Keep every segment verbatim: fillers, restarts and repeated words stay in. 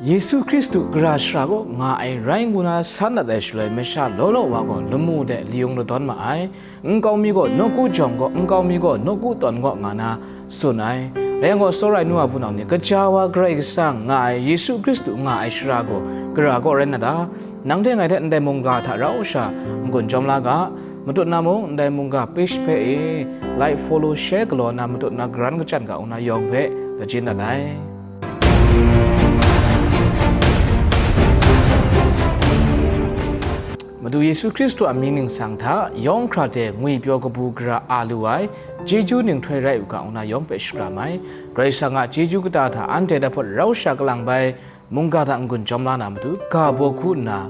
Yesu Hkristu gara shara kaw nga ai rai ngu na san dat ai shaloi, masha law law wa gaw lamu de layung ladawn ma ai. Nkau mi gaw nawku jawng gaw, nkau mi gaw nawku tawn gaw nga na tsun ai. Rai yang gaw, tsawra ai nu a hpunau ni, gaja wa Karai Kasang nga ai Yesu Hkristu nga ai shara gaw gara kaw rai na ta? Nang hte ngai hte ndai mungga hta rau sha n-gun jawm la ga. Matut na mung, ndai mungga page hpe e like, follow, share galaw na matut na garan kachyan ga ngu na yawng hpe lajin dat ai. Madu Yesu Hkristu a mying ningsang hta yawng hkra de ngwipyaw kabu gara a lu ai, chyeju ninghtoi rai u ga ngu na yawng hpe shakram ai. Karai Kasang a chyeju kata hta anhte dai hpawt rau sha kalang bai, mungga hta n-gun jawm la na matu, ga baw hku nna,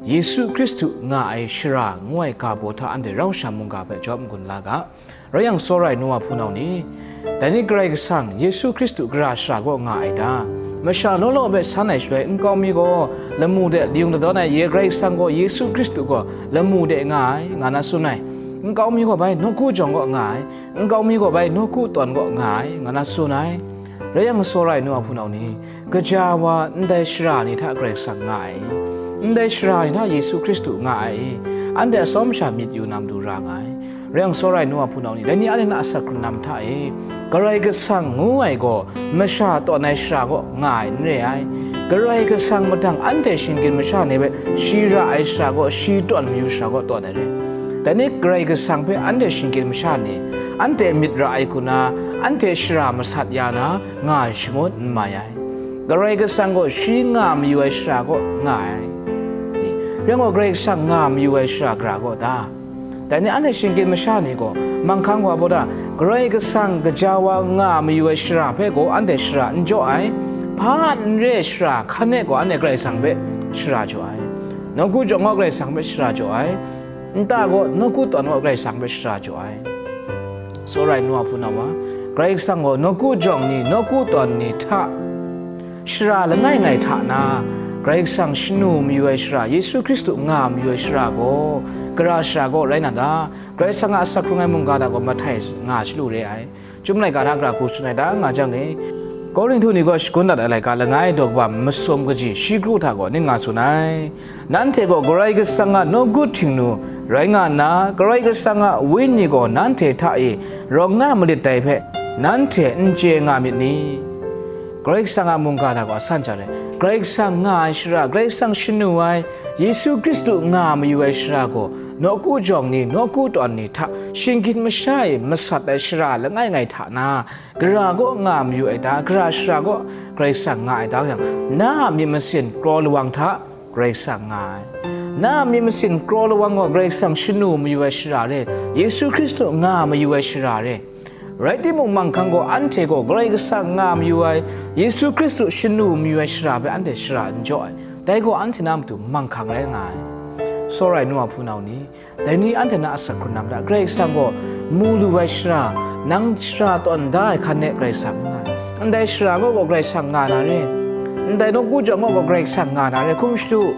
Yesu Hkristu nga ai shara ngu ai ga baw hta anhte rau sha mungga hpe jawm n-gun la ga. Rai yang, tsawra ai nu a hpunau ni, dai ni Karai Kasang Yesu Hkristu gara shara kaw nga ai ta? Masha law law hpe san ai shaloi, nkau mi gaw lamu de layung ladawn ai, ye Karai Kasang gaw Yesu Hkristu gaw lamu de nga ai, nga na tsun ai. Nkau mi gaw bai nawku jawng kaw nga ai, nkau mi gaw bai nawku tawn kaw nga ai, nga na tsun ai. Rai yang, tsawra ai nu a hpunau ni, gaja wa ndai shara ni hta Karai Kasang nga ai i? Ndai shara ni hta Yesu Hkristu nga ai i? Anhte atsawm sha myit yu na matu ra nga ai. Rai yang, tsawra ai nu a hpunau ni, dai ni anhte na asak hkrung lam hta e, Karai Kasang ngu ai gaw masha tawn ai shara kaw nga ai n re ai. Karai Kasang mahtang anhte shinggyim masha ni hpe shi ra ai shara kaw, shi tawn mayu shara kaw tawn ai re. Dai ni Karai Kasang hpe anhte shinggyim masha ni anhte myit ra ai hku na, anhte shara masat ya na, nga ai shangun n mai ai. Karai Kasang gaw shi nga mayu ai shara kaw nga ai. Rai yang gaw, Karai Kasang nga mayu ai shara gara kaw ta? Dai ni anhte shinggyim masha ni gaw, manghkang wa baw da, Karai Kasang gaja wa nga mayu ai shara hpe gaw anhte shara n jaw ai. Hpa n re ai shara hkan e gaw anhte Karai Kasang hpe shara jaw ai. Nawku jawng gaw Karai Kasang hpe shara jaw ai. Nta gaw nawku tawn gaw Karai Kasang hpe shara jaw ai. Tsawra ai nu a hpunau wa, Karai Kasang gaw nawku jawng ni, nawku tawn ni hta shara langai ngai hta na, Karai Kasang shanu mayu ai shara, Yesu Hkristu nga mayu ai shara gaw, gara shara kaw rai na ta? Karai Kasang a asak hkrung ai mungga hta gaw mahtai nga shalu re ai. Chyum laika hta gara hku tsun ai ta nga jang e, Korinhtu ni kaw shagun dat ai laika langai daw kaba masum kaji shi kru hta gaw ning nga tsun ai. Nanhte gaw Karai Kasang a nawku htingnu rai nga nna, Karai Kasang a Wenyi gaw nanhte hta e rawng nga malit dai hpe, nanhte n chye nga myit ni? Karai Kasang a mungga hta gaw a san ja re. Karai Kasang nga ai shara, Karai Kasang shanu ai, Yesu Hkristu nga mayu ai shara gaw, nawku jawng ni, nawku tawn ni hta shinggyim masha e masat ai shara langai ngai hta na, gara kaw nga mayu ai ta? Gara shara kaw Karai Kasang nga ai ta yang, na a myit masin kraw lawang hta Karai Kasang nga ai. Na a myit masin kraw lawang gaw Karai Kasang shanu mayu ai shara re, Yesu Hkristu nga mayu ai shara re. Rai timung, manghkang gaw anhte gaw Karai Kasang nga mayu ai, Yesu Hkristu shanu mayu ai shara hpe anhte shara n jaw ai. Dai gaw anhte na matu manghkang rai nga ai. Tsawra ai nu a hpunau ni, dai ni anhte na asak hkrun lam hta, Karai Kasang gaw mu lu ai shara, nang shara tawn da ai hkan e Karai Kasang n nga ai. Ndai shara gaw gaw Karai Kasang nga na re? Ndai nawku jawng gaw gaw Karai Kasang nga na re? Hkum shadu,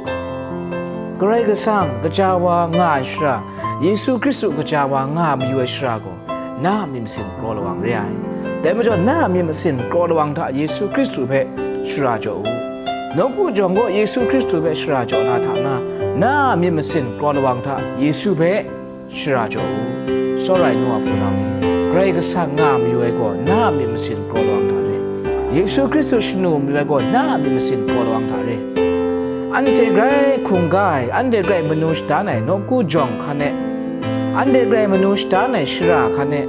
Karai Kasang gaja wa nga ai shara, Yesu Hkristu gaja wa nga mayu ai shara gaw, na a myit masin kraw lawang re ai. Dai majaw, na a myit masin kraw lawang hta Yesu Hkristu hpe shara jaw u. Nawku jawng gaw Yesu Hkristu hpe shara jaw na hta na, na a myit masin kraw lawang hta Yesu hpe shara jaw u. Tsawra ai nu a hpunau ni, Karai Kasang nga mayu ai gaw, na a myit masin kraw lawang hta re. Yesu Hkristu shanu mayu ai gaw, na a myit masin kraw lawang hta re. Anhte grai hkungga ai, anhte grai manu shadan ai nawku jawng hkan e, anhte grai manu shadan ai shara hkan e,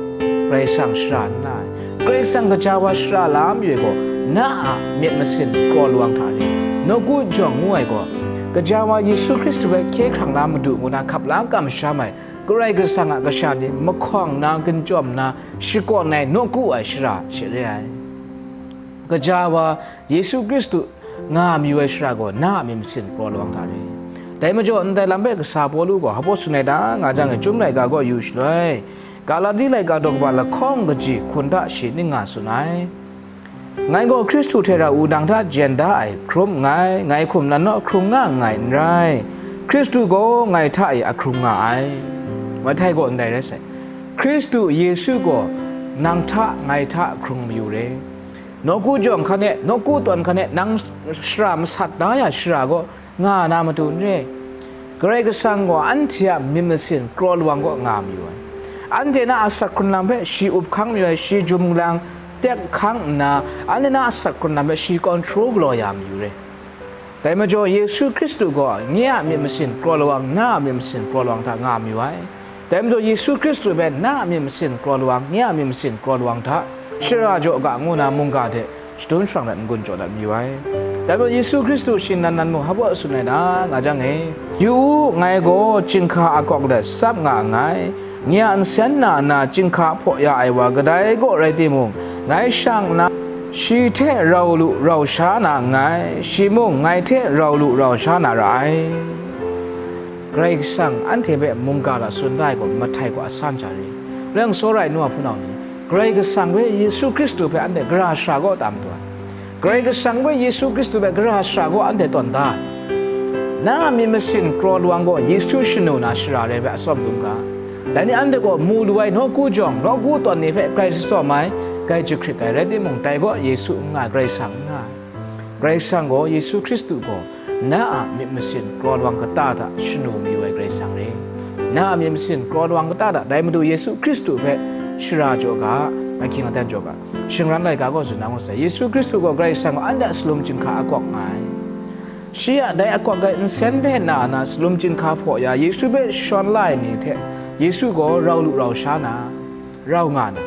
Karai Kasang shara n la ai. Karai Kasang gaja wa shara la mayu ai gaw, na a myit masin kraw lawang hta re. Nawku jawng ngu ai gaw, gaja wa Yesu Hkristu hpe hkye hkrang la Madu ngu na hkap la kamsham ai, Karai Kasang a kasha ni mahkawng na, ginchawm na, shakawn ai, nawku ai shara she re ai. Gaja wa Yesu Hkristu nga mayu ai shara gaw, na a myit masin kraw lawang hta re. Dai majaw, ndai lam hpe kasa Pawlu gaw hpa baw tsun ai ta nga jang e, Chyum laika kaw yu shaloi, Galati laika daw kaba lahkawng kaji hkun hta shi ning nga tsun ai. Ngai gaw Hkristu hte rau wudang hta jen da ai hkrum nngai, ngai hkum nan naw hkrung nga nngai n rai, Hkristu gaw ngai hta e ahkrung nga ai. Mahtai gaw ndai rai sai, Hkristu Yesu gaw nang hta ngai hta hkrung mayu re. Nawku jawng hkan e, nawku tawn hkan e, nang shara masat da ya shara gaw nga na matu n re. Karai Kasang gaw anhte a myit masin kraw lawang kaw nga mayu ai. Anhte na asak hkrunlam hpe shi up hkang mayu ai, shi jum lang tek hkang nna, anhte na asak hkrunlam hpe shi control galaw ya mayu re. Dai majaw, Yesu Hkristu gaw nye a myit masin kraw lawang, na a myit masin kraw lawang hta nga mayu ai. Dai majaw, Yesu Hkristu hpe na a myit masin kraw lawang, nye a myit masin kraw lawang hta shara jaw ga ngu na mungga hte shadun sharang dat n-gun jaw dat mayu ai. Dai majaw, Yesu Hkristu shi nan nan mung hpa tsun ai na nga jang e, yu u, ngai gaw chyinghka akawk let tsap nga nngai. Nye a nsen na na chyinghka hpaw ya ai wa kadai gaw rai timung, ngai shang nna, shi hte rau lu rau sha na nngai, shi mung ngai hte rau lu rau sha na ra ai. Karai Kasang anhte hpe mungga hta tsun da ai gaw mahtai gaw asan sha re. Rai yang, tsawra ai nu a hpunau ni, Karai Kasang hpe, Yesu Hkristu hpe anhte gara shara kaw tam tawn. Karai Kasang hpe, Yesu Hkristu hpe gara shara gaw anhte tawn da. Na a myit masin kraw lawang gaw Yesu shanu na shara re hpe atsawm dum ga. Dai ni anhte gaw mu lu ai nawku jawng, nawku tawn ni hpe grai tsawm ai, grai jahkrit ai rai timung, dai gaw Yesu n nga ai, Karai Kasang n nga ai. Karai Kasang gaw, Yesu Hkristu gaw na a myit masin kraw lawang kata hta shanu mayu ai Karai Kasang re. Na a myit masin kraw lawang kata hta dai Madu Yesu Hkristu hpe shara jaw ga, ahkying aten jaw ga. Shingran laika gaw tsun na ngut sai, Yesu Hkristu gaw Karai Kasang gaw anhte a salum chyinghka akawk nga ai. Shi a dai akawk ai nsen hpe na na salum chyinghka hpaw ya, Yesu hpe shawn la ai ni hte Yesu gaw rau lu rau sha na, rau nga na.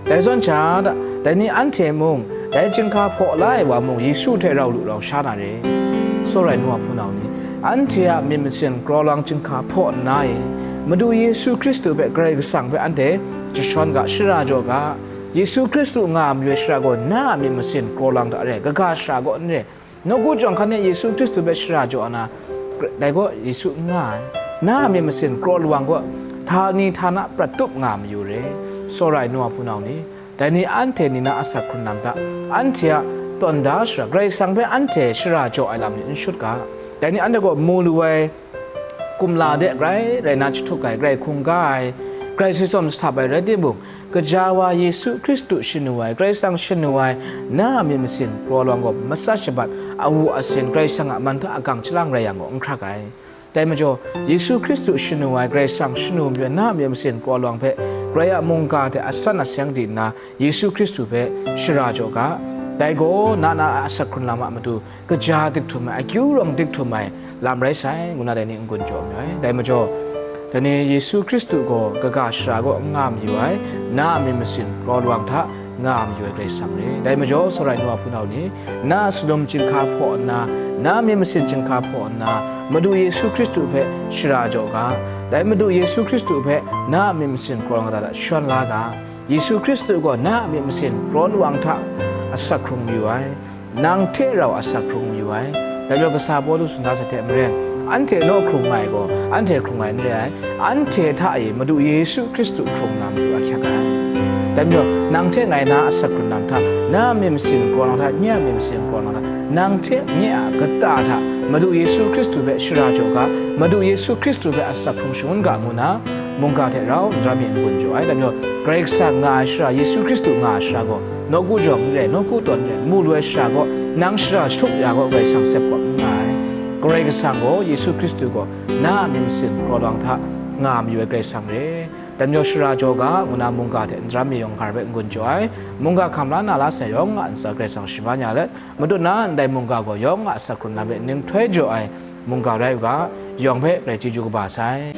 Dai zawn sha hta, dai ni anhte mung, dai chyinghka hpaw la ai wa mung Yesu hte rau lu rau sha na re. Tsawra ai nu a hpunau ni, anhte a myit masin kraw lawang chyinghka hpaw nna e, Madu Yesu Hkristu hpe, Karai Kasang hpe anhte jashawn ga, shara jaw ga. Yesu Hkristu nga mayu ai shara gaw na a myit masin kraw lawang hta re, kaga shara gaw n re. Nawku jawng hkan e Yesu Hkristu hpe shara jaw na, dai gaw Yesu n nga ai. Na a myit masin kraw lawang gaw, htani htana prat tup nga mayu re. Tsawra ai nu a hpunau ni, dai ni anhte ni na asak hkrun lam hta, anhte a tawn da shara, Karai Kasang hpe anhte shara jaw ai lam ni n shut ga. Dai ni anhte gaw mu lu ai, kumla de grai rai na jahtuk ai, grai hkungga ai, grai sitsawm sahtap ai rai timung, gaja wa Yesu Hkristu shanu ai, Karai Kasang shanu ai, na a myit masin kraw lawang gaw matsat shabat, awu asin, Karai Kasang a man hta agang chyalang rai yang gaw n hkrak ai. Dai majaw, Yesu Hkristu shanu ai, Karai Kasang shanu mayu ai, na a myit masin kraw lawang hpe, Karai a mungga hte asan aseng di nna, Yesu Hkristu hpe shara jaw ga. Dai gaw na na a asak hkrun lam a matu, kaja dik htum ai, akyu rawng dik htum ai lam rai sai, ngu na dai ni n-gun jaw mayu ai. Dai majaw, dai ni Yesu Hkristu gaw kaga shara gaw n nga mayu ai, na a myit masin kraw lawang hta nga mayu ai Karai Kasang re. Dai majaw, tsawra ai nu a hpunau ni, na a salum chyinghka hpaw nna, na a myit masin chyinghka hpaw nna, Madu Yesu Hkristu hpe shara jaw ga. Dai Madu Yesu Hkristu hpe na a myit masin kraw lawang hta shawn la ga. Yesu Hkristu gaw na a myit masin kraw lawang hta asak hkrung mayu ai, nang hte rau asak hkrung mayu ai. Dai majaw kasa Pawlu tsun da sai hte maren, anhte naw hkrung nga ai gaw, anhte hkrung ai n re ai, anhte hta e Madu Yesu Hkristu hkrung na matu ahkyak ai. Dai majaw, nang hte ngai na asak hkrun lam hta, na a myit masin kraw lawang hta, nye a myit masin kraw lawang hta, nang hte nye a kata hta Madu Yesu Hkristu hpe shara jaw ga, Madu Yesu Hkristu hpe asak hkrung shangun ga ngu na, mungga hte rau n ram mi n-gun jaw ai. Dai majaw, Karai Kasang nga ai shara, Yesu Hkristu nga ai shara gaw, nawku jawng n re, nawku tawn n re, mu lu ai shara gaw, nang shara jahtuk ya gaw, Karai Kasang sep kawp n nga ai. Karai Kasang gaw, Yesu Hkristu gaw, na a myit masin kraw lawang hta nga mayu ai Karai Kasang re. Dai majaw, shara jaw ga, ngu na mungga hte n ram mi yawng hkar hpe n-gun jaw ai. Mungga hkam la na la sai yawng a ntsa Karai Kasang shaman ya let, matut na ndai mungga gaw yawng a asak hkrun lam hpe ning htoi jaw ai mungga rai u ga, yawng hpe grai chyeju kaba sai.